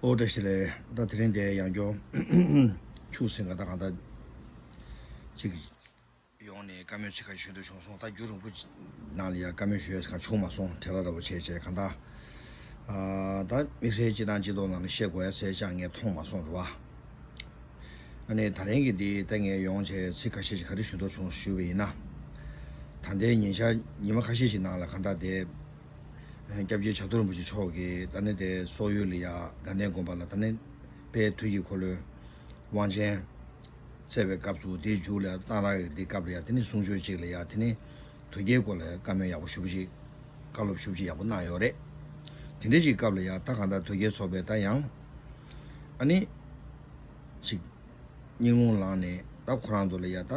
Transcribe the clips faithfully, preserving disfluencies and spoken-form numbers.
ཨོ་བཀྲ་ཤིས་བདེ་ལེགས། ད་དེ་རིང་འདིར་ཡང་བསྐྱར་ཆུ་སྲིན་ག་ད་གང་ད་ཅིག་ཡོང་ནས་བཀའ་མོལ་ཚིག་ཁ་ཤས་ཞུ་འདོད་བྱུང་སོང་། ད་རྒྱུན་རིང་པོ་ནང་ལ་ཡང་བཀའ་མོལ་ཞུ་ཡས་གང་བྱུང་མ་སོང་། བྲེལ་བ་འདྲ་པོ་བྱས་བྱས་གང་ད། ཨ་ད་དམིགས་བསལ་སྤྱི་བཏང་སྤྱི་ཚོགས་ནང་ལ་བཤད་དགོས་ཡ་ཟེར་ཅང་ངས་མཐོང་མ་སོང་རེད་བ། ཨ་ནི་ད་རིང་གི་འདི་ད་ངས་ཡོང་བྱས་ཚིག་ཁ་ཤས་ཤིག་ག་རེ་ཞུ་འདོད་བྱུང་ཞུས་པ་ཡིན་ན། ད་ལྟའི་ཉིན་ཤར་ཉི་མ་ཁ་ཤས་ཤིག་ནང་ལ་གང་ད་དེ། སྐྱབས་རྗེ་བྱ་དུར་རིན་པོ་ཆེ་མཆོག་གིས་ད་ནི་དེ་སོག་ཡུལ་ལ་ཡ་དགའ་ལྡན་དགོན་པ་ལ་ད་ནི་དཔལ་དུས་ཀྱི་འཁོར་ལོའི་དབང་ཆེན་སྩལ་བའི་སྐབས་སུ། དེའི་མཇུག་ལ་གཏང་རག་གི་དེ་སྐབས་ལ་ཡ་དེ་ནི་གསུང་ཆོས་གཅིག་ལ་ཡ་དེ་ནི་དོལ་རྒྱལ་སྐོར་ལ་ཡ་བཀའ་མོལ་ཡག་པོ་ཞེ་པོ་ཅིག་བཀའ་སློབ་ཞེ་པོ་ཅིག་ཡག་པོ་གནང་ཡོད་རེད། དེ་འདྲ་ཅིག་སྐབས་ལ་ཡ་ད་གང་ལྟར་དོལ་རྒྱལ་ཚོགས་པས་ད་ཡང་ཨ་ནི་ཅིག་སྙིང་རླུང་ལངས་ནས་ད་ཁོ་རང་ཚོ་ལ་ཡ་ད་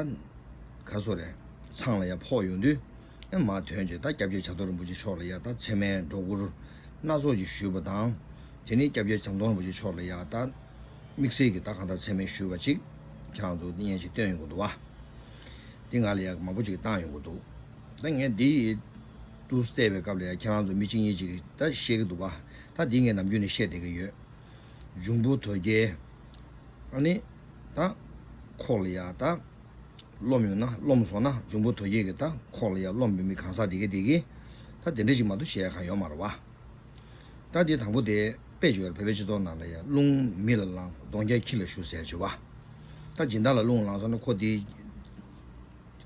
ག་སོ་རེད། ཚང་ལ་ཡ་ཕོག་ཡོང་དུས་ཨེ་མ་ཐོན་རྗེས་ད་སྐྱབས་རྗེ་བྱ་དུར་རིན་པོ་ཆེ་མཆོག་ལ་ཡ་ད་མཚན་སྨད་སྒྲོ་སྐུར་སྣ་ཚོགས་ཀྱིས་ཞུས་པ་དང་། དེ་ནས་སྐྱབས་རྗེ་བྱམས་སྟོན་རིན་པོ་ཆེ་མཆོག་ལ་ཡ་ད་དམིགས་བསལ་གྱི་ད་གང་ལྟར་མཚན་སྨད་ཞུས་པ་ཅིག་ཁྱེད་རང་ཚོ་བརྙན་ཅིག་བཏོན་ཡོང་གི་འདུག་བ། འདི་ང་ལ་ཡ་མང་པོ་ཅིག་བཏང་ཡོང་གི་འདུག་ད་ངས་འདི་དུ་བལྟས་པའི་སྐབས་ལ་ཡ་ཁྱེད་རང་ཚོ་མི་གཅིག་གཉིས་ཅིག་གིས་ད་བཤད་ཀྱི་འདུག་བ། ད་འདི་ངས་ནམ་རྒྱུན་ནས་བཤད་བསྡད་ཀྱི་ཡོད། འབྱུང་པོ་དོལ་རྒྱལ། ཨ་ནི། ད། ཁོག་ལ་ཡ་ད། རློམ་ཡོང་ན་རློམ་སོང་ན་འབྱུང་པོ་དོལ་རྒྱལ་གྱི་ད་ཁོག་ལ་ཡ་རློམ་པའི་མི་གང་ཟག་དེ་གས་དེ་གས། ད་དེ་འདྲ་ཅིག་མ་གཏོགས་བཤད་ཡ་གང་ཡོད་མ་རེད་བ། ད་དེ་དང་པོ་དེ་དཔེ་ཅིག་ཡོད་རེད། བོད་པའི་སྤྱི་ཚོགས་ནང་ལ་ཡ་རླུང་མི་ལ་ལངས་གདོང་རྒྱག་ཁྱི་ལ་ཞུགས་ཟེར་བྱས་བ། ད་སྦྱིན་བདག་ལ་རླུང་ལངས་སོང་ན་ཁོ་དེ།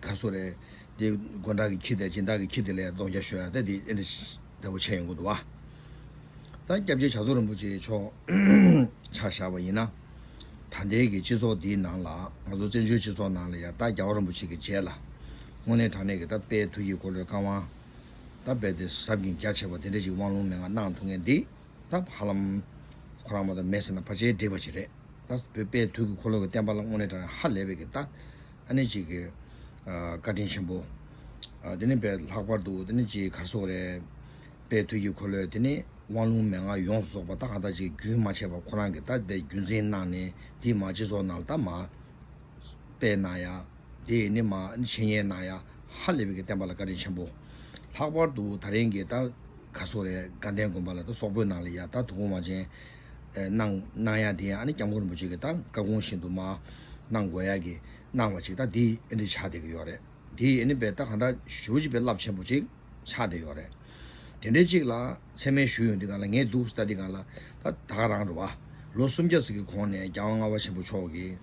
ག་སོ་རེད། དེ་སྒོ་འགྲམ་གྱི་ཁྱི་དེ་སྦྱིན་བདག་གི་ཁྱི་དེ་ལ་གདོང་རྒྱག་ཞུ་ཡ་ད་དེ་ཨེ་འདྲ་ཞིག་འདྲ་པོ་བྱས་ཡོང་གི་འདུག་བ། ད་སྐྱབས་རྗེ་བྱ་དུར་རིན་པོ་ཆེ་མཆོག་ཆ་བཞག་པ་ཡིན་ན། ད་ལྟའི་གི་སྤྱི་ཚོགས་འདིའི་ནང་ལ་ང་ཚོ་བཙན་བྱོལ་སྤྱི་ཚོགས་ནང་ལ་ཡ་ད་རྒྱལ་བ་རིན་པོ་ཆེ་གི་རྗེས་ལ་དངོས་གནས་དྲང་གནས་ཀྱི་ད་དཔལ་དུས་ཀྱི་འཁོར་ལོའི་བཀའ་དབང་། ད་དཔེ་དེ་ཟབ་ཅིང་རྒྱ་ཆེ་བ་དེ་འདྲ་ཞིག་དབང་ལུང་མན་ངག་གནང་ཐུབ་མཁན་འདི། ད་ཧ་ལམ་ཁོ་རང་མ་གཏོགས་མེད་ཟེར་ན་ཕལ་ཆེར་འགྲིག་པ་ཅིག་རེད། ད་བོད་དཔལ་དུས་ཀྱི་འཁོར་ལོ་གི་བསྟན་པ་ལ་དངོས་གནས་དྲང་ཧ་ལས་པའི་གི་ད་ཨ་ནི་ཅིག་གི་བཀའ་དྲིན་ཆེན་པོ། དེ་ནི་དཔེ་ལྷག་པར་དུ་དེ་ནི་ཅིག་ག་རེ་ཟེར་དགོས་རེད། དཔལ་དུས་ཀྱི་འཁོར་ལོའི་དེ་ནི་དབང་ལུང་མན་ངག་ཡོངས་སུ་རྫོགས་པ་ད་གང་ལྟར་ཅིག་རྒྱུན་མ་ཆད་པར་ཁོ་རང་གི་ད་དཔེ་རྒྱུན་འཛིན་གནང་ནས་དེ་མ་སྤྱི་ཚོགས་ནང་ལ་ད་མ་སྤེལ་གནང་ཡ། དེ་ནི་མ་འཆད་ཉན་གནང་ཡ། ཧ་ལས་པའི་གི་བསྟན་པ་ལ་བཀའ་དྲིན་ཆེན་པོ། ལྷག་པར་དུ་ད་རིང་གི་ད་ག་རེ་ཟེར་དགོས་རེད། དགའ་ལྡན་དགོན་པ་ལ་ད་སོག་པོའི་ནང་ལ་ཡ་ད་དུས་འཁོར་དབང་ཆེན་གནང་གནང་ཡ་དེ་ཨ་ནི་སྐྱབས་མགོན་རིན་པོ་ཆེ་གི་ད་བཀའ་དགོངས་བཞིན་དུ་མ་གནང་དགོས་ཡ་གི་གནང་བ་ཅིག་ད་དེ་ཨེ་འདྲ་ཆགས་བསྡད་ཀྱི་ཡོད་རེད། དེ་ཨེ་ནི་དཔེ་ད་གང་ལྟར་ཞེ་པོ་ཅིག་དཔེ་རླབས་ཆེན་པོ་ཅིག་ཆགས་བསྡད་ཡོད་རེད། དེ་འདྲའི་ཅིག་ལ་མཚན་སྨད་ཞུས་ཡོང་དུས་སྒང་ལ་ངས་འདུག་ལྟ་དུས་སྒང་ལ་ད་ད་ག་རང་རེད་བ། ལོ་སུམ་བརྒྱ་ཙམ་གྱི་གོང་ནས་རྒྱལ་དབང་ལྔ་པ་ཆེན་པོ་མཆོག་གིས་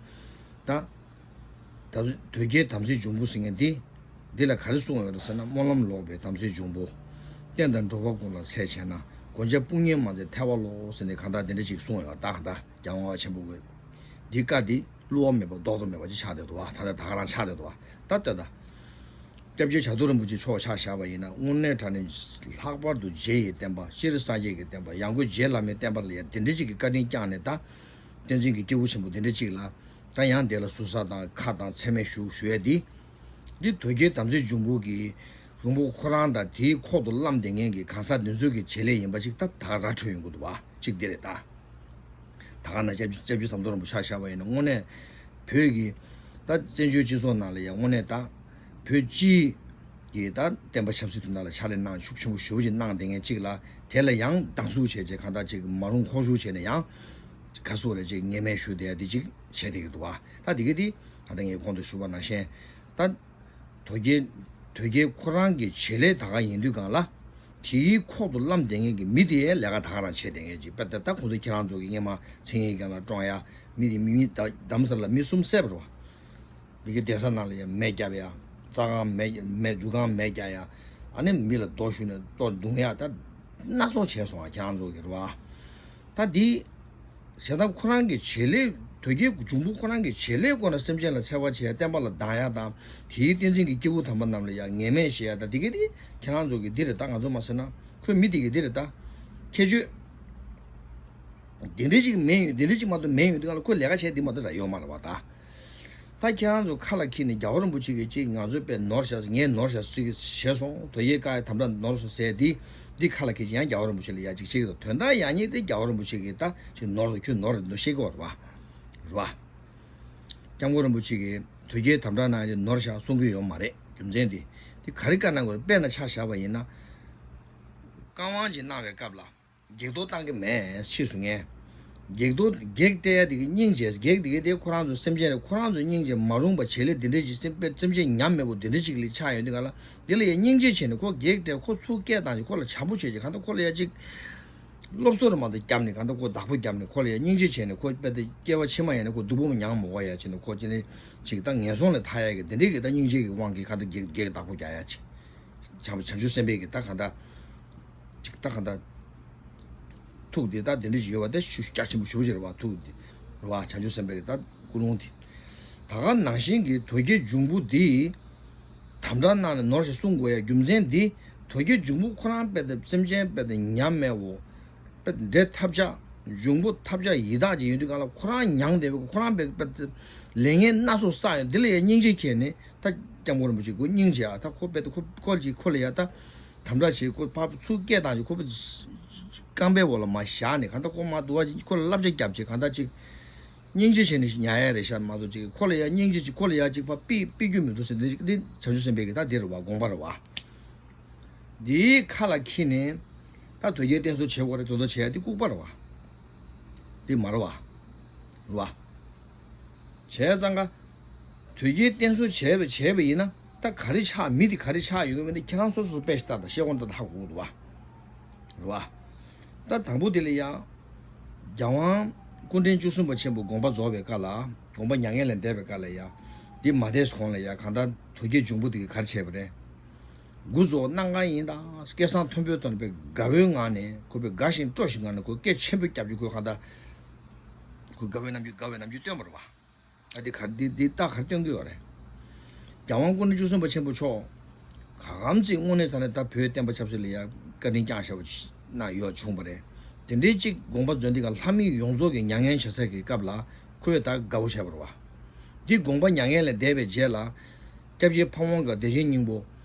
ད། ད་དོལ་རྒྱལ་དམ་སྲི་འབྱུང་པོ་ཟེར་མཁན་འདི། འདི་ལ་ག་རེ་གསུངས་ཡོད་རེད་ཟེར་ན། སྨོན་ལམ་ལོག་པའི་དམ་སྲི་འབྱུང་པོ། བསྟན་དང་འགྲོ་བ་ཀུན་ལ་འཚེ་བྱས་ན། མགོན་སྐྱབས་དཔུང་གཉེན་མ་མཛད་ཐལ་བ་ལོག་ཟེར་ནས་གང་ལྟར་དེ་འདྲ་ཅིག་གསུངས་ཡོད། ད་གང་ལྟར་རྒྱལ་དབང་ལྔ་པ་ཆེན་པོ་གིས། འདི་བཀའ་འདི་བསླུ་བ་མེད་པ་རྡོག་རྩ་མེད་པ་ཅིག་ཆགས་བསྡད་འདུག་བ། ད་ལྟ་ད་ག་རང་ཆགས་བསྡད་འདུག་བ། ད་ལྟོས་ད། སྐྱབས་རྗེ་བྱ་དུར་རིན་པོ་ཆེ་མཆོག་ཆ་བཞག་པ་ཡིན་ན་དངོས་གནས་དྲང་གནས་ལྷག་པར་དུ་རྗེ་ཡི་བསྟན་པ། སྤྱིར་སངས་རྒྱས་ཀྱི་བསྟན་པ། ཡང་སྒོས་རྗེ་བླ་མའི་བསྟན་པ་ལ་ཡང་དེ་འདྲ་ཅིག་གི་བཀའ་དྲིན་བསྐྱངས་ནས་ད། བསྟན་འཛིན་གྱི་སྐྱེས་བུ་ཆེན་པོ་དེ་འདྲ་ཅིག་ལ། ད་ཡང་དེ་ལ་ཟུར་ཟ་དང་ཁ་དང་མཚན་སྨད་ཞུ་ཞུ་ཡས་འདི། འདི་དོལ་རྒྱལ་དམ་སྲི་འབྱུང་པོ་གི་རིང་པོ་ཁོ་རང་དང་དེའི་ཁོག་ཏུ་བརླམས་བསྡད་མཁན་གྱི་གང་ཟག་འདི་ཚོ་གི་བྱེད་ལས་ཡིན་པ་ཅིག་ད་ད་ར་འཕྲོད་ཡོང་གི་འདུག་བ། གཅིག་འདི་རེད་ད། ད་ག་ན་སྐྱབས་སྐྱབས་རྗེ་ཟམ་གདོང་རིན་པོ་ཆེ་ཆ་བཞག་པ་ཡིན་ན་དངོས་གནས་བོད་ཀྱི་ད་བཙན་བྱོལ་སྤྱི་ཚོགས་ནང་ལ་ཡང་དངོས་གནས་ད་བོད་སྤྱི་གི་ད་བསྟན་པ་ཆབ་སྲིད་དོན་དག་ལ་ཕྱག་ལས་གནང་ཤུགས་ཆེན་པོ་ཞེ་པོ་ཅིག་གནང་བསྡད་མཁན་གཅིག་ལ། དེ་ལ་ཡང་སྡང་ཟུག་བྱས་བྱས་གང་ལྟར་ཅིག་མ་རུང་ཁོག་ཞུགས་བྱས་ནས་ཡང་ག་ཟེར་རེད། ཅིག་ངན་སྨད་ཞུ་བསྡད་ཡ་འདི་ཅིག་བྱས་བསྡད་ཀྱི་འདུག་བ། ད་འདི་ག་འདི་ད་ལྟ་ངས་གོང་དུ་ཞུས་པ་ནང་བཞིན་ད། དོལ་རྒྱལ། དོལ་རྒྱལ་ཁོ་རང་གི་བྱེད་ལས་ད་ག་ཡིན་དུས་སྒང་ལ། དེའི་ཁོག་ཏུ་བརླམས་བསྡད་མཁན་གྱི་མི་དེའི་ལས་ཀ་ད་ག་རང་བྱས་བསྡད་མཁན་ཅིག་དཔེར་ན་ད་ཁོང་ཚོ་ཁྱེད་རང་ཚོ་གི་སྔས་མ་མཚན་ཉིད་ཀྱང་ལ་བཀྲོངས་ཡ། མི་དེ་མི་མི་ད་རྡ་རམ་ས་ལ་མི་གསུམ་བསད་པ་རེད་བ། མི་གི་གདན་ས་ནང་ལ་ཡ་མེ་བརྒྱབ་ཡ། རྩྭ་ཁང་མེ་མེ་འཇུ་ཁང་མེ་བརྒྱབ་ཡ། ཨ་ནི་མི་ལ་རྡོ་གཞུས་ནས་ལྟོ་བརྡུང་ཡ། ད་སྣ་ཚོགས་བྱས་སོང་བ་ཁྱེད་རང་ཚོ་གི་རེད་བ། ད་འདི། བྱས་ཙང་ཁོ་རང་གི་བྱེད་ལས། དོལ་རྒྱལ་འབྱུང་པོ་ཁོ་རང་གི་བྱེད་ལས་ཁོ་ན་སེམས་ཅན་ལ་འཚེ་བ་བྱས། བསྟན་པ་ལ་སྡང་ཡ་དང་། དེའི་བསྟན་འཛིན་གྱི་སྐྱེས་བུ་དམ་པ་རྣམས་ལ་ཡང་ངན་སྨད་བྱེད་ཡ་དང་། འདི་ག་འདི་ཁྱེད་རང་ཚོ་གི་འདི་རེད་ད། ང་ཚོ་མ་ཟེར་ན་ཁོའི་མི་འདི་གི་འདི་རེད་ད། ཁྱད་ཆོས་འདི་འདྲ་ཅིག་མེད་ཡོད། འདི་འདྲ་ཅིག་མ་གཏོགས་མེད་ཡོད། འདི་ག་ལ་ཁོས་ལས་ཀ་བྱས་འདི་མ་གཏོགས་ར་ཡོད་མ་རེད་བ་ད། ད་ཁྱེད་རང་ཚོ་ཁ་ལ་འཁྱེར་ནས་རྒྱལ་བ་རིན་པོ་ཆེ་གིས་ཅིག་ང་ཚོ་དཔེ་ནོར་བཞག་ངས་ནོར་བཞག་ཟེར་གི་བྱས་སོང་། དོལ་རྒྱལ་བཀའ་ཡི་དམ་དྲག་ནོར་སོང་ཟེར་འདི། འདི་ཁ་ལ་འཁྱེར་ཅིག་ཡང་རྒྱལ་བ་རིན་པོ་ཆེ་ལ་ཡ་ཅིག་བཤད་ཀྱི་འདུག་དོན་དག་ཡག་ཉེས་དེ་རྒྱལ་བ་རིན་པོ་ཆེ་གིས་ད་ཅིག་ནོར་སོང་། ཁྱོད་ནོར་རེད་འདུག་བཤད་ཀྱི་ཡོད་རེད་བ། རེད་བ། སྐྱབས་མགོན་རིན་པོ་ཆེ་གིས་དོལ་རྒྱལ་དམ་དྲག་གནང་ཡ་དེ་ནོར་བཞག་གསུང་གི་ཡོད་མ་རེད། རྒྱུ་མཚན་དེ། དེ་ག་རེ་བཀའ་གནང་དགོས་རེད། དཔེར་ན་ཆ་བཞག་པ་ཡིན་ན། བཀའ་དབང་ཅིག་གནང་བའི་སྐབས་ལ། བགེགས་གཏོར་བཏང་གི་མེད། ཕྱིས་སུ་ངས། བགེགས་གཏོར་བགེགས་སྤྲད་ཡ་དེ་གི་སྙིང་རྗེ། བགེགས་དེ་གི་དེ་ཁོ་རང་ཚོ་སེམས་ཅན་རེད། ཁོ་རང་ཚོ་སྙིང་རྗེ་མ་རུངས་པ་བྱེད་ལས་དེ་འདྲ་ཞིག་སེམས་སེམས་ཅན་ཉམས་མེད་པོ་དེ་འདྲ་ཞིག་ལ་ཆགས་ཡོང་དུས་ག་ལ་དེ་ལ་ཡ་སྙིང་རྗེ་བྱས་ནས་ཁོ་བགེགས་སྤྲད། ཁོ་ཚུར་སྐད་བཏང་ཞིག་ཁོ་ལ་བྱམས་པོ་བྱས་ཞིག་གང་ལྟར་ཁོ་ལ་ཡ་ཅིག་སློབ་གསོ་རེ་མ་གཏོགས་བརྒྱབ་ནས་གང་ལྟར་ཁོ་བདག་པོ་བརྒྱབ་ནས་ཁོ་ལ་ཡ་སྙིང་རྗེ་བྱས་ནས་ཁོ་དཔེ་དེ་སྐྱེ་བ་ཕྱི་མ་ཡིན་ན་ཁོ་སྡུག་པོ་མྱངས་མི་དགོས་ཡ་བྱས་ནས་ཁོ་ཅི་ནས་ཅིག་ད་ངན་སོང་ལས་ཐར་ཡ་གི་དེ་འདྲའི་གི་ད་སྙིང་རྗེ་གི་དབང་གིས་གང་ལྟར་བགེགས་བགེགས་བདག་པོ་རྒྱག་ཡ་ཅིག་བྱམས་བྱང་ཆུབ་སེམས་དཔའི་གི་ད་གང་ལྟར། ཅིག་ད་གང་ལྟར། ཐུགས་དེ་ད་དེ་འདྲ་ཞིག་ཡོད་པ་དེ་ཤུགས་རྒྱ་ཆེན་པོ་ཞེ་པོ་ཅིག་རེད་བ། ཐུགས་དེ་རེད་བ། བྱང་ཆུབ་སེམས་དཔའི་གི་ད་ཀུན་སློང་དེ། ད་ག་ནང་བཞིན་གྱི་དོལ་རྒྱལ་འབྱུང་པོ་འདི་དམ་དྲག་གནང་ནས་ནོར་ཞིག་སྲུང་དགོས་ཡ་རྒྱུ་མཚན་འདི། དོལ་རྒྱལ་འབྱུང་པོ་ཁོ་རང་དཔེ་དེ་སེམས་ཅན་དཔེ་དེ་ཉམས་མེད་བོ། དཔེ་འདྲེ་ཐབས་ཆག་འབྱུང་པོ་ཐབས་ཆག་ཡི་དྭགས་ཅིག་ཡོད་དུས་གང་ལ་ཁོ་རང་མྱངས་བསྡད་པའི་ཁོ་རང་དཔེ་དཔེ་དེ་ལས་ངན་སྣ་ཚོགས་བསགས་ཡོད། འདི་ལ་ཡ་སྙིང་རྗེ་ཁྱེར་ནས་ད་སྐྱབས་མགོན་རིན་པོ་ཆེ་ཁོ་སྙིང་རྗེ་ཨ། ད་ཁོ་དཔེ་དེ་ཁོ་ཁོ་ཅིག་ཁོ་ལ་ཡ་ད། དམ་དྲག་བྱེད་ཁོ་ཕར་ཚུར་སྐད་བཏང་ཅིག་ཁོ་པའི་རྐང་པའི་འོག་ལ་མར་བཞག་ནས་གང་ལྟར་ཁོ་མར་འདུག་བ་ཅིག་ཁོ་ལ་བསླབ་བྱ་རྒྱབ་ཅིག་གང་ལྟར་ཅིག་སྙིང་རྗེ་བྱས་ནས་ཉར་ཡ་རེད་ཤག་མ་གཏོགས་ཅིག་ཁོ་ལ་ཡ་སྙིང་རྗེ་ཅིག་ཁོ་ལ་ཡ་ཅིག་ཕར་ཕུད་ཕུད་རྒྱུ་མི་འདུག་ཟེར། འདི་འདི་བྱང་ཆུབ་སེམས་དཔའི་གི་ད་འདི་རེད་བ། དགོངས་པ་རེད་བ། འདིའི་ཁ་ལ་འཁྱེར་ནས་ད་དོལ་རྒྱལ་བསྟེན་གསོལ་བྱེད་དགོས་རེད། དོ་དོ་བྱེད་ཡ་འདི་ལྐུགས་པ་རེད་བ། འདི་མ་རེད་བ། རེད་བ། བྱས་ཙང་ཀ་དོལ་རྒྱལ་བསྟེན་གསོལ་བྱས་པ་བྱས་པ་ཡིན་ན་ད་ག་རེ་ཆགས། མི་དེ་ག་རེ་ཆགས་ཡོང་གི་མིན་དེ་ཁྱེད་རང་སོ་སོ་དཔེ་ཞིག་ལྟ་དང་ཤེས་དགོངས་ལྟ་དང་ཧ་གོ་གི་འདུག་བ། རེད་བ། ད་དང་པོ་དེ་ལ་ཡ། རྒྱལ་དབང་སྐུ་ཕྲེང་བཅུ་གསུམ་པ་ཆེན་པོ་དགོངས་པ་རྫོགས་པའི་སྐབས་ལ། དགོངས་པ་མྱ་ངན་ལས་འདས་པའི་སྐབས་ལ་ཡ། འདི་མ་འདས་གོང་ལ་ཡ་གང་ལྟར་དོལ་རྒྱལ་འབྱུང་པོ་དེ་གིས་ག་རེ་བྱས་པ་རེད། འགོ་རྫོགས་གནང་གང་ཡིན་དང་སྐད་གསང་མཐོན་པོའི་ཐོག་ནས་དཔེ་དགའ་བོའི་ངང་ནས་ཁོ་དཔེ་དགའ་ཞིང་སྤྲོ་ཞིང་ངང་ནས་ཁོ་སྐད་ཆེན་པོ་རྒྱབ་ཀྱི་ཁོས་གང་ལྟར། ཁོས་དགའ་བའི་རྣམ་འགྱུར་དགའ་བའི་རྣམ་འགྱུར་སྟོན་པ་རེད་བ། ཨ་འདི་ག་འདི་འདི་རྟགས་ག་རེ་སྟོན་གྱི་ཡོད་རེད། རྒྱལ་དབང་སྐུ་ཕྲེང་བཅུ་གསུམ་པ་ཆེན་པོ་མཆོག་ག་གམ་ཚིག་དངོས་གནས་ས་ནས་ད་བོད་བསྟན་པ་ཆབ་སྲིད་ལ་ཡ་བཀའ་དྲིན་བསྐྱངས་བཞག་པ་ཅིག་གནང་ཡོད་བྱུང་བ་རེད། དེ་འདྲའི་གཅིག་དགོངས་པ་རྫོགས་འདི་ག་ལྷ་མི་ཡོངས་རྫོགས་ཀྱི་མྱ་ངན་བྱེད་ས་གི་སྐབས་ལ་ཁོས་ད་དགའ་བོ་བྱས་པ་རེད་བ། འདི་དགོངས་པ་མྱ་ངན་ལས་འདས་པའི་རྗེས་ལ། སྐྱབས་རྗེ་ཕ་བོང་ཁ་བདེ་ཆེན་སྙིང་པོ།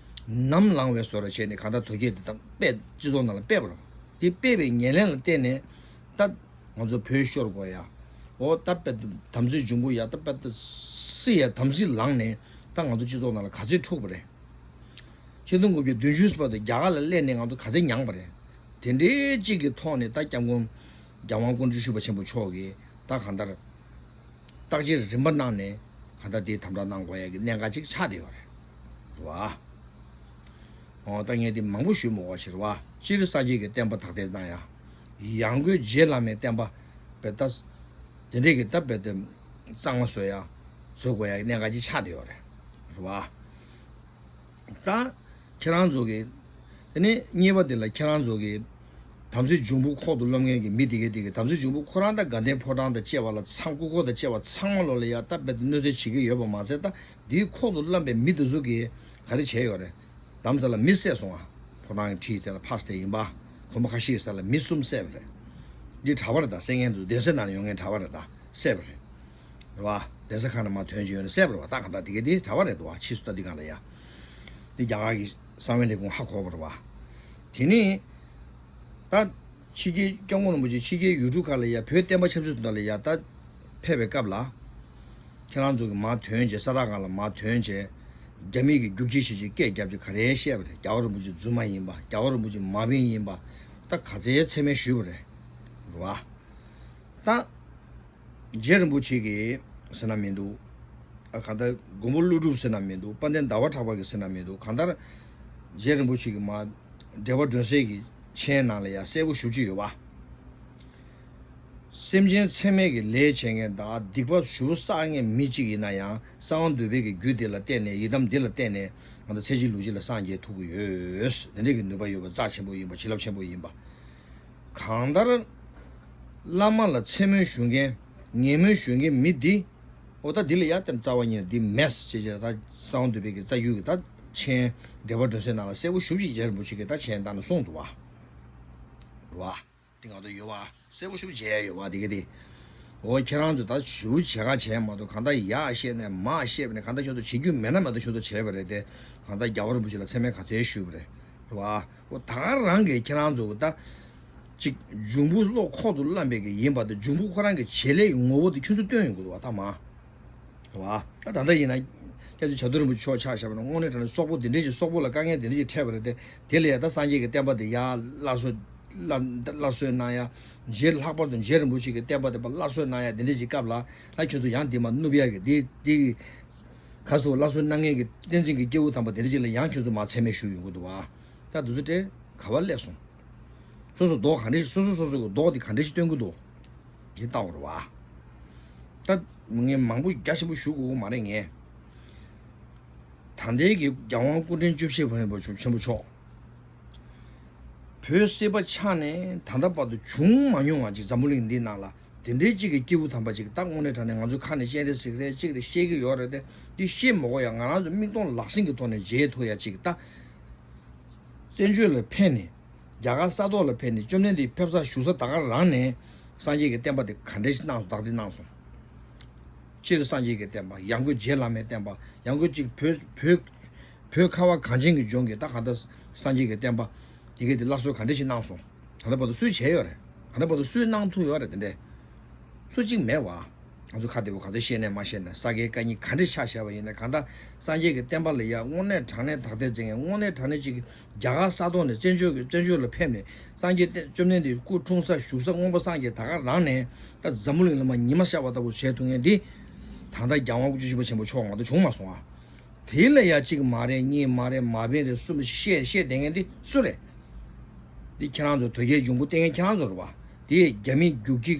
ནམ་ལངས་པའི་བཟོ་འདྲ་བྱས་ནས་གང་ལྟར་དོལ་རྒྱལ་འདི་ད་སྤེལ་སྤྱི་ཚོགས་ནང་ལ་སྤེལ་བ་རེད། འདི་སྤེལ་བའི་ཉེར་ལེན་ལ་བརྟེན་ནས་ད། ང་ཚོ་བོད་ཤོར་དགོས་ཡ། འོ་ད་དཔེ་དམ་སྲི་འབྱུང་པོ་ཡ་ད་དཔེ་ད་སྲི་ཡ་དམ་སྲི་ལངས་ནས་ད་ང་ཚོ་སྤྱི་ཚོགས་ནང་ལ་ག་ཚོད་འཁྲུགས་པ་རེད། ཆིག་སྟོང་དགུ་བརྒྱ་བདུན་ཅུ་བར་དུ་རྒྱ་གར་ལ་སླེབས་ནས་ང་ཚོ་ག་ཚོད་མྱངས་པ་རེད། དེ་འདྲའི་གཅིག་གི་ཐོག་ནས་ད་སྐྱབས་མགོན་རྒྱལ་དབང་སྐུ་ཕྲེང་བཅུ་བཞི་པ་ཆེན་པོ་མཆོག་གིས་ད་གང་ལྟར། བརྟག་དཔྱད་རིམ་པ་གནང་ནས་གང་ལྟར་དེའི་དམ་དྲག་གནང་དགོས་ཡ་གི་གནད་འགག་ཅིག་ཆགས་བསྡད་ཡོད་རེད། རེད་བ། འོ་ད་ངས་འདི་མང་པོ་ཞུ་མི་དགོས་ཕྱིར་བ། སྤྱིར་སངས་རྒྱས་ཀྱི་བསྟན་པ་དར་ཐེར་གནང་ཡ། ཡང་སྒོས་རྗེ་བླ་མའི་བསྟན་པ་དཔེ་ལྟ། དེ་འདྲས་ཀྱི་ད་དཔེ་དེ་གཙང་མ་བཟོ་ཡ། བཟོ་དགོས་ཡ་གི་གནད་འགག་ཅིག་ཆགས་བསྡད་ཡོད་རེད། རེད་བ། ད་ཁྱེད་རང་ཚོ་གི། དེ་ནས་གཉིས་པ་དེ་ལ་ཁྱེད་རང་ཚོ་གི། དམ་སྲི་འབྱུང་པོ་ཁོག་ཏུ་སློབ་མཁན་གྱི་མི་དེ་གའི་དེ་གའི་དམ་སྲི་འབྱུང་པོ་ཁོ་རང་ད་དགའ་ལྡན་ཕོ་བྲང་དང་བཅས་པ་ལ་ཚང་སྐུ་འཁོར་དང་བཅས་པ་ཚང་མ་ལོ་ལ་ཡ་ད་དཔེ་དེ་གནོད་འཚེ་བྱེད་ཀྱི་ཡོད་པ་མ་ཟད་ད་དེའི་ཁོག་ཏུ་བསླངས་པའི་མི་དེ་ཚོ་གིས་ག་རེ་བྱས་ཡོད་རེད། དམ་ས་ལ་མི་བསད་སོང་ང་། ཕོ་བྲང་གི་ཁྲི་དེ་ལ་ཕར་བསད་ཡིན་པ། གོམ་པ་ཁ་ཤས་ཀྱི་ས་ལ་མི་གསུམ་བསད་པ་རེད། འདི་གྲྭ་པ་རེད་ད། བསད་མཁན་དེ་ཚོ་གདན་ས་ནང་ལ་ཡོད་མཁན་གྲྭ་པ་རེད་ད། བསད་པ་རེད། རེད་བ། གདན་ས་ཁག་ནས་མར་ཐོན་གྱི་ཡོད་ན་བསད་པ་རེད་བ། ད་གང་ལྟར་དེ་གའི་དེ་གྲྭ་པ་རེད་འདུག་བ། ཕྱིས་སུ་ད་འདི་གང་ལ་ཡ། འདི་རྒྱ་གར་གྱི་གསང་བའི་ལས་ཁུངས་ཧ་གོ་བ་རེད་བ། དེ་ནས། ད། ཕྱི་རྒྱལ་སྐྱབས་མགོན་རིན་པོ་ཆེ་ཕྱི་རྒྱལ་ཡུལ་གྲུ་ཁག་ལ་ཡ་བོད་བསྟན་པ་ཆབ་སྲིད་དོན་ལ་ཡ་ད། ཕེབས་པའི་སྐབས་ལ། ཁྱེད་རང་ཚོ་གི་མར་ཐོན་བྱས་ས་ར་སྒང་ལ་མར་ཐོན་བྱས། རྒྱ་མི་གི་རྒྱུག་ཁྱི་ཞིག་ཅིག་སྐད་རྒྱབ་ཅིག་ག་རེ་བཤད་པ་རེད། རྒྱལ་བ་རིན་པོ་ཆེ་རྫུན་མ་ཡིན་པ། རྒྱལ་བ་རིན་པོ་ཆེ་མ་བིན་ཡིན་པ། ད་ག་ཚད་མཚན་སྨད་ཞུས་པ་རེད། རེད་བ། ད། རྗེ་རིན་པོ་ཆེ་གིས་ཟེར་ན་མི་འདུག་ཨ་གང་ལྟར་མགོན་པོ་ཀླུ་སྒྲུབ་ཟེར་ན་མི་འདུག་དཔལ་ལྡན་ཟླ་བ་གྲགས་པ་གིས་ཟེར་ན་མི་འདུག་གང་ལྟར་རྗེ་རིན་པོ་ཆེ་གིས་མ་འགྲེལ་པ་སྒྲོན་གསལ་གྱི་མཆན་ནང་ལ་ཡང་གསལ་པོ་ཞེ་པོ་ཅིག་ཡོད་པ། སེམས་ཅན་མཚམས་མེད་ཀྱི་ལས་བྱེད་མཁན་དང་སྡིག་པ་ཞེ་པོ་བསགས་མཁན་མི་གཅིག་ཡིན་ན་ཡང་གསང་བ་འདུས་པའི་གི་རྒྱུད་འདི་ལ་བརྟེན་ནས་ཡི་དམ་འདི་ལ་བརྟེན་ནས་ང་ཚོ་ཚེ་གཅིག་ལུས་གཅིག་ལ་སངས་རྒྱས་ཐུབ་ཀྱི་ཡོད། དེ་འདྲའི་གི་ནུས་པ་ཡོད་པ་རྩ་ཆེན་པོ་ཡིན་པ་བྱིན་རླབས་ཆེན་པོ་ཡིན་པ། གང་ལྟར། བླ་མ་ལ་མཚན་སྨོད་ཞུ་མཁན། ངན་སྨོད་ཞུ་མཁན་མི་འདི། ཨོ་ད་འདི་ལ་ཡ་དེ་རྩ་བ་ཉིད་ནས་འདི་མེད་ཅེས་བྱས་ད་གསང་བ་འདུས་པའི་གི་རྩ་རྒྱུད་ཀྱི་ད་མཆན་འགྲེལ་པ་སྒྲོན་གསལ་ནང་ལ་གསལ་པོ་ཞེ་པོ་ཅིག་རྗེ་རིན་པོ་ཆེ་གིས་ད་མཆན་བཏང་ནས་གསུངས་འདུག་བ། རེད་བ། འདི་ང་ཚོ་ཡོད་བ། གསལ་པོ་ཞེ་པོ་མཇལ་ཡ་ཡོད་བ་འདི་གི་དེ། ཨོ་ཁྱེད་རང་ཚོ་ད་ཞེ་པོ་བྱེད་ག་བྱས་མ་གཏོགས་གང་ལྟར་ཡག་བཤད་ནས་མ་བཤད་པ་ནས་གང་ལྟར་ཁྱོད་ཚོ་བྱེད་རྒྱུ་མེད་ན་མ་གཏོགས་ཁྱོད་ཚོ་བྱས་པ་རེད་དེ། གང་ལྟར་རྒྱལ་བ་རིན་པོ་ཆེ་ལ་མཚན་སྨད་ག་ཚད་ཞུས་པ་རེད། རེད་བ། ཨོ་ད་ག་རང་གིས་ཁྱེད་རང་ཚོ་ད། ཅིག་འབྱུང་པོ་བློ་ཁོག་ཏུ་བསླངས་པའི་གི་ཡིན་པ་དང་འབྱུང་པོ་ཁོ་རང་གི་བྱེད་ལས་ཀྱི་ངོ་བོ་དེ་ཁྱོད་ཚོས་སྟོན་ཡོང་གི་འདུག་བ་ད་མ། རེད་བ། ད་ད་ལྟ་ཡིན་ན། སྐྱབས་རྗེ་བྱ་དུར་རིན་པོ་ཆེ་མཆོག་ཆ་བཞག་པ་ན་དངོས་གནས་དྲང་གནས་སོག་པོ་དེ་འདྲས་ཀྱི་སོག་པོ་ལ་དཀའ་ངལ་དེ་འདྲས་ཀྱི་འཕྲད་པ་རེད་དེ། དེ་ལ་ཡ་ད་སངས་རྒྱས་ཀྱི་བསྟན་པ་དེ་ཡར་སླར་གསོ་ སླར་སླར་གསོ་གནང་ཡ། རྗེ་ལྷག་པར་དུ་རྗེ་རིན་པོ་ཆེ་གི་བསྟན་པ་དེ་ཕར་སླར་གསོ་གནང་ཡ་དེ་འདྲ་ཅིག་སྐབས་ལ་ད་ཁྱོད་ཚོ་ཡང་འདི་མར་བསྣུབ་ཡ་གི་འདི་འདི་ག་ཚོད་སླར་གསོ་གནང་མཁན་གྱི་བསྟན་འཛིན་གྱི་སྐྱེས་བུ་དམ་པ་དེ་འདྲ་ཅིག་ལ་ཡང་ཁྱོད་ཚོ་མར་མཚན་སྨད་ཞུས་ཡོང་གི་འདུག་བ། ད་དེ་ཚོ་དེ་ག་པར་སླེབས་སོང་། སོ་སོ་མདོག་ག་འདྲ་སོ་སོ་སོ་སོ་གི་མདོག་དེ་ག་འདྲ་ཞིག་སྟོན་གི་འདུག་དེ་ལྟ་བར་བ། ད་ངས་མང་པོ་རྒྱ་ཆེན་པོ་ཞུ་དགོས་ཀྱི་མ་རེད་ངས། ད་ལྟའི་གི་རྒྱལ་དབང་སྐུ་ཕྲེང་བཅུ་བཞི་པ་ཆེན་པོ་མཆོག་བོད་སྲིད་པ་ཆགས་ནས་ད་ལྟ་བར་དུ་བྱུང་མ་མྱོང་བ་ཅིག་འཛམ་བུ་གླིང་འདིའི་ནང་ལ་དེ་འདྲའི་ཅིག་གི་སྐྱེས་བུ་དམ་པ་ཅིག་ད་དངོས་གནས་དྲང་གནས་ང་ཚོ་ཁ་ནས་བཤད་རེས་ཟིག་རེད་ཅིག་རེད་བཤད་ཀྱི་ཡོད་རེད་དེ། འདི་བཤད་མ་དགོས་ཡ་ང་རང་ཚོ་མིག་མཐོང་ལག་ཟིན་གྱི་ཐོག་ནས་མཇལ་ཐུབ་ཡ་ཅིག་ད། བཙན་བྱོལ་ལ་ཕེབས་ནས་རྒྱ་གར་ས་ཐོག་ལ་ཕེབས་ནས་བཅོམ་ལྡན་འདས་ཕེབས་ས་བཞུགས་ས་ད་ག་རང་ནས་སངས་རྒྱས་ཀྱི་བསྟན་པ་དེ་ག་འདྲ་ཞིག་གནང་སོང་བདག་འདི་གནང་སོང་། སྤྱིར་སངས་རྒྱས་ཀྱི་བསྟན་པ་ཡང་སྒོས་རྗེ་བླ་མའི་བསྟན་པ་ཡང་སྒོས་ཅིག་བོད་བོད་བོད་ཁ་བ་གངས་ཅན་གྱི་ལྗོངས་ཀྱི་ད་གང་ལྟར་སངས་རྒྱས་ཀྱི་བསྟན་པ་དེ་གས་དེ་སླར་གསོ་ག་འདྲ་ཞིག་གནང་སོང་། ད་ལྟ་བར་དུ་སུས་བྱས་ཡོད་རེད། ད་ལྟ་བར་དུ་སུས་གནང་ཐུབ་ཡོད་རེད་དེ་འདྲས། སུ་གཅིག་མེད་བ། ང་ཚོ་ཁ་བདེ་པོ་ག་ཚོད་བཤད་ནས་མ་བཤད་ནས་ས་དགེ་བཀའ་རྙིང་ག་འདྲས་ཆ་བཞག་པ་ཡིན་ན་གང་ལྟར་སངས་རྒྱས་ཀྱི་བསྟན་པ་ལ་ཡ་དངོས་གནས་དྲང་གནས་དག་ཐེར་འཛིན་མཁན་དངོས་གནས་དྲང་གནས་ཅིག་རྒྱ་གར་ས་ཐོག་ནས་བཙན་བྱོལ་གྱི་བཙན་བྱོལ་ལ་ཕེབས་ནས་སངས་རྒྱས་བསྟན་བཅོམ་ལྡན་འདས་སྐུ་འཁྲུངས་ས་བཞུགས་ས་མངོན་པ་སངས་རྒྱས་ད་ག་རང་ནས་ད་འཛམ་བུ་གླིང་ལ་མར་ཉི་མ་ཤར་བ་ལྟ་བུ་བྱེད་ཐུབ་མཁན་འདི་ད་ལྟ་རྒྱལ་དབང་སྐུ་ཕྲེང་བཅུ་བཞི་པ་ཆེན་པོ་མཆོག་མ་གཏོགས་བྱུང་མ་སོང་ཨ། དེ་ལ་ཡ་གཅིག་མ་རེད་གཉིས་མ་རེད་མ་བན་རེད་གསུམ་བཤད་བཤད་བསྡད་མཁན་འདི་སུ་རེད། འདི་ཁྱེད་རང་ཚོ་དོལ་རྒྱལ་འབྱུང་པོ་བསྟེན་མཁན་ཁྱེད་རང་ཚོ་རེད་བ། དེ་རྒྱ་མིས་རྒྱུག་ཁྱི་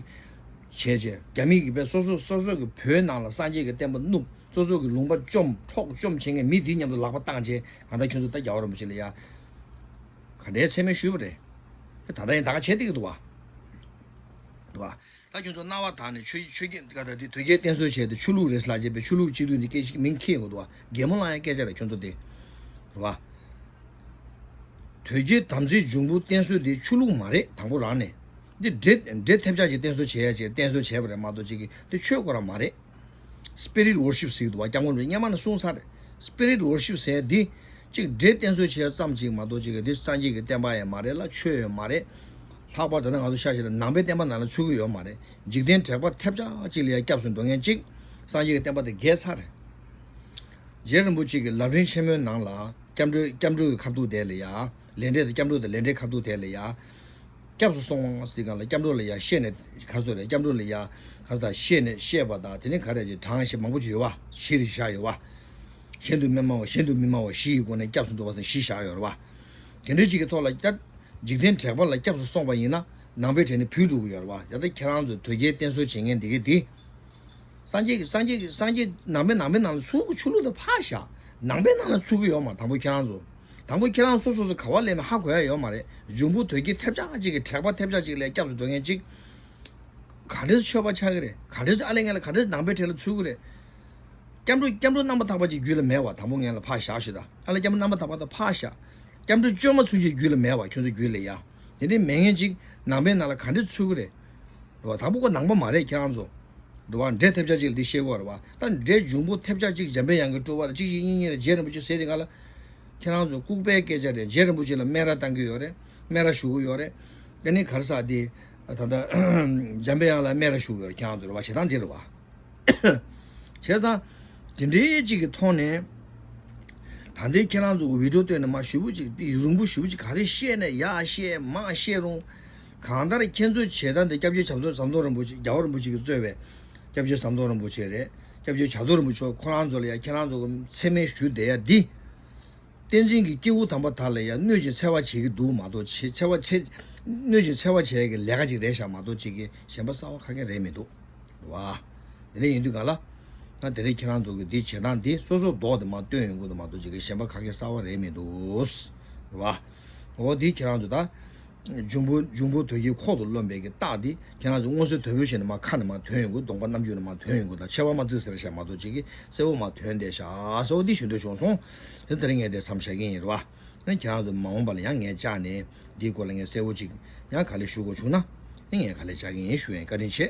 བྱས་བྱས་རྒྱ་མི་གིས་དཔེ་སོ་སོ་སོ་སོ་གི་བོད་ནང་ལ་སངས་རྒྱས་ཀྱི་བསྟན་པ་བསྣུབས་སོ་སོ་གི་ལུང་པ་བཅོམ་འཕྲོག་བཅོམ་བྱེད་མཁན་མི་དེའི་མཉམ་དུ་ལག་པ་བཏང་བྱས་གང་ལྟར་ཁྱོད་ཚོ་ད་རྒྱལ་བ་རིན་པོ་ཆེ་ལ་ཡ་ག་འདྲའི་མཚན་སྨད་ཞུས་པ་རེད། ད་ལྟ་ཡང་ད་ག་བྱས་བསྡད་ཀྱི་འདུག་བ། འདུག་བ། ད་ཁྱོད་ཚོ་རྣ་བ་དག་ནས་ཆོས་ཆོས་བརྒྱུད་ག་ད་དེ་དོལ་རྒྱལ་བསྟེན་གསོལ་བྱས་ཏེ་ཆོས་ལུགས་རེད་ལབ་བྱས་པའི་ཆོས་ལུགས་སྤྱི་འཐུས་འདི་སྐད་ཆ་མིང་འཁྱེར་ཡོང་གི་འདུག་བ། གད་མོ་བསླང་ཡ་སྐད་ཆ་རེད་ཁྱོད་ཚོ་དེ། རེད་བ། དོལ་རྒྱལ་དམ་ཚིག་འབྱུང་པོ་བསྟེན་གསོལ་དེ་ཆོས་ལུགས་མ་རེད་དང་པོ་རང་ནས། འདི་འདྲེ་འདྲེ་ཐེབས་ཆག་ཅིག་བསྟེན་གསོལ་བྱེད་ཡ་ཅིག་བསྟེན་གསོལ་བྱས་པ་རེད་མ་གཏོགས་ཅིག་གི་འདི་ཆོས་ཁོ་རང་མ་རེད། Spirit worship ཟེར་གྱི་འདུག་བ། སྐྱབས་མགོན་རིན་པོ་ཆེས་སྔོན་མ་ནས་གསུངས་ཚར་རེད། Spirit worship ཟེར་འདི་གཅིག་འདྲེ་བསྟེན་གསོལ་བྱེད་ཙམ་གཅིག་མ་གཏོགས་གཅིག་གི་འདི་སངས་རྒྱས་ཀྱི་བསྟན་པ་ཡང་མ་རེད་ལ་ཆོས་ཡང་མ་རེད། ལྷག་པར་དུ་ད་ང་ཚོ་ཤ་ཞེ་ལ་ནང་པའི་བསྟན་པ་ནང་ལ་ཚུད་ཀྱི་ཡོད་མ་རེད། འཇིག་རྟེན་དྲེགས་པ་ཐེབས་ཆག་ཅིག་ལ་ཡང་སྐྱབས་སུ་འགྲོ་མཁན་གཅིག་སངས་རྒྱས་ཀྱི་བསྟན་པ་དེ་རྒྱས་ཚར་རེད། རྗེ་རིན་པོ་ཆེ་གི་ལམ་རིམ་ཆེན་མོའི་ནང་ལ་སྐྱབས་འགྲོའི་སྐྱབས་འགྲོའི་ཁ་ཐུག་དེ་ལ་ཡ། ལས་འབྲས་དང་སྐྱབས་འགྲོ་དང་ལས་འབྲས་ཁ་ཐུག་དེ་ལ་ཡ། སྐྱབས་སུ་སོང་བ་ཟེར་གང་ལ་སྐྱབས་འགྲོ་ལ་ཡ་བཤད་ནས་ག་ཚོད་རེད་སྐྱབས་འགྲོ་ལ་ཡ་ག་ཚོད་བཤད་ནས་བཤད་པ་དང་དེ་ནས་ག་རེ་ཅིག་གྲངས་ཤིག་མང་པོ་ཅིག་ཡོད་བ་གཞི་རེ་བཞག་ཡོད་བ། གཞན་དུ་མི་སྨྲ་བ་གཞན་དུ་མི་སྨྲ་བ་བཞི་ཡི་སྒོ་ནས་སྐྱབས་སུ་འགྲོ་བ་ཟེར་གཞི་བཞག་ཡོད་རེད་བ། དེ་འདྲའི་ཅིག་གི་ཐོག་ལ་ཡ། འཇིག་རྟེན་དྲེགས་པ་ལ་སྐྱབས་སུ་སོང་བ་ཡིན་ན་ནང་པའི་གྲས་ནས་བུད་འགྲོ་གི་ཡོད་རེད་བ། ཡ་ད་ཁྱེད་རང་ཚོ་དོལ་རྒྱལ་བསྟེན་གསོལ་བྱེད་མཁན་འདི་གས་འདི། སངས་རྒྱས་ཀྱི་སངས་རྒྱས་ཀྱི་སངས་རྒྱས་ནང་པའི་ནང་པའི་ནང་ལ་ཚུད་ཀྱི་ཆོས་ལུགས་དེ་ཕར་བཞག་ནང་པའི་ནང་ལ་ཚུད་ཀྱི་ཡོད་མ་རེད་དང་པོ་ཁྱེད་རང་ཚོ། དང་པོ་ཁྱེད་རང་སོ་སོ་སོ་ག་བ་ལས་མི་ཧ་གོ་ཡ་ཡོད་མ་རེད། འབྱུང་པོ་དོལ་རྒྱལ་ཐེབས་ཆག་ཅིག་གི་དྲེགས་པ་ཐེབས་ཆག་ཅིག་ལ་སྐྱབས་སུ་འགྲོ་མཁན་ཅིག་ག་འདྲས་ཆོས་པ་ཆགས་ཀྱི་རེད། ག་འདྲས་ཨ་ལས་ངན་ལ་ག་འདྲས་ནང་པའི་གྲས་ལ་ཚུད་ཀྱི་རེད། སྐྱབས་འགྲོ་སྐྱབས་འགྲོ་རྣམ་པར་དག་པ་ཅིག་རྒྱུད་ལ་མེད་བ་དང་པོ་ངན་ལ་ཕར་བཞག་ཞུ་ད། ཨ་ལས་སྐྱབས་འགྲོ་རྣམ་པར་དག་པ་དང་ཕར་བཞག་སྐྱབས་འགྲོ་བཅོས་མ་ཚུན་ཆད་རྒྱུད་ལ་མེད་བ་ཁྱོད་ཚོ་རྒྱུད་ལ་ཡ། དེ་འདྲས་མེད་མཁན་ཅིག་ནང་པའི་ནང་ལ་ག་འདྲས་ཚུད་ཀྱི་རེད། རེད་བ། དང་པོ་ཁོ་ནང་པ་མ་རེད་ཁྱེད་རང་ཚོ། རེད་བ། འདྲེ་ཐེབས་ཆག་ཅིག་ལ་འདི་ཤེས་དགོས་རེད་བ། ད་འདྲེ་འབྱུང་པོ་ཐེབས་ཆག་ཅིག་འཇམ་པའི་དབྱངས་ཀྱི་སྤྲུལ་པ་ལ་གཅིག་གཅིག་གཉིས་གཉིས་ལ་རྗེ་རིན་པོ་ཆེ་ཟེར་དེ་ག་ལ། ཁྱེད་རང་ཚོ་ལྐུགས་པའི་སྐད་ཆ་རེད། རྗེ་རིན་པོ་ཆེ་ལ་སྨད་ར་བཏང་གི་ཡོད་རེད། སྨད་ར་ཞུ་གི་ཡོད་རེད། དེ་ནས་ག་རེ་ཟེར་དེ། ད་ལྟ་འཇམ་པའི་དབྱངས་ལ་སྨད་ར་ཞུ་གི་ཡོད་རེད་ཁྱེད་རང་ཚོ་རེད་བ་བྱེད་སྟངས་འདི་རེད་བ། བྱས་ཙང་། དེ་འདྲའི་གཅིག་གི་ཐོག་ནས། ད་ལྟའི་ཁྱེད་རང་ཚོ་གི་བི་ཌིའོ་བཏོན་ནས་མ་ཞུ་བོ་ཅིག་རིང་པོ་ཞུ་བོ་ཅིག་ག་རེ་བཤད་ནས་ཡར་བཤད་མར་བཤད་རུང་། གང་ལྟར་ཁྱེད་ཚོས་བྱེད་སྟངས་དེ་སྐྱབས་རྗེ་ཟམ་གདོང་ཟམ་གདོང་རིན་པོ་ཆེ་རྒྱལ་བ་རིན་པོ་ཆེ་གིས་གཙོས་པའི་སྐྱབས་རྗེ་ཟམ་གདོང་རིན་པོ་ཆེ་རེད། སྐྱབས་རྗེ་བྱ་རྫོགས་རིན་པོ་ཆེ་ཁོ་རང་ཚོ་ལ་ཡང་ཁྱེད་རང་ཚོ་གི་མཚན་སྨད་ཞུ་བསྡད་ཡ་འདི། བསྟན་འཛིན་གྱི་སྐྱེས་བུ་དམ་པ་དག་ལ་ཡང་གནོད་ཅིང་འཚེ་བ་བྱེད་ཀྱི་འདུག་མ་གཏོགས་ཆེ་འཚེ་བ་ཆེ། གནོད་ཅིང་འཚེ་བ་བྱེད་ཀྱི་ལས་ཀ་ཅིག་རེད་ཤག་མ་གཏོགས་ཅིག་གི་གཞན་པ་གསར་བ་ག་གེ་རེད་མི་འདུག་རེད་བ། དེ་འདྲ་ཡིན་དུས་གང་ལ། ང་དེ་རིང་ཁྱེད་རང་ཚོ་གི་འདི་བྱེད་སྟངས་འདི་སོ་སོ་མདོག་དེ་མ་སྟོན་ཡོང་གི་འདུག་མ་གཏོགས་ཅིག་གི་གཞན་པ་ག་གེ་གསར་བ་རེད་མི་འདུག་རེད་བ། འོ་འདི་ཁྱེད་རང་ཚོ་ད། འབྱུང་པོ་འབྱུང་པོ་དོལ་རྒྱལ་ཁོག་ཏུ་རློམ་པའི་གི་རྟགས་འདི་ཁྱེད་རང་ཚོ་མངོན་གསལ་དོད་པོ་བྱས་ནས་མ་ཁ་ནས་མ་ཐོན་ཡོང་གི་གདོང་པ་རྣམ་འགྱུར་ནས་མ་ཐོན་ཡོང་གི་ད་ཆེ་བ་མ་བརྩིགས་ཟེར་བྱས་མ་གཏོགས་ཅིག་གི་གསལ་བོ་མ་ཐོན་བསྡད་ཤག་གསལ་བོ་འདི་ཞུ་འདོད་བྱུང་སོང་། དེ་དེ་རིང་ངས་དེ་མཚམས་བཞག་གི་ཡིན་རེད་བ། ཁྱེད་རང་ཚོ་མ་འོངས་པ་ལ་ཡང་ངས་བཅར་ནས་འདིའི་སྐོར་ལ་ངས་གསལ་བོ་ཅིག་ཡང་ག་ལེ་ཞུ་དགོས་བྱུང་ན་ངས་ག་ལེ་བཅར་གི་ཡིན་ཞུ་ཡིན། བཀའ་དྲིན་ཆེ།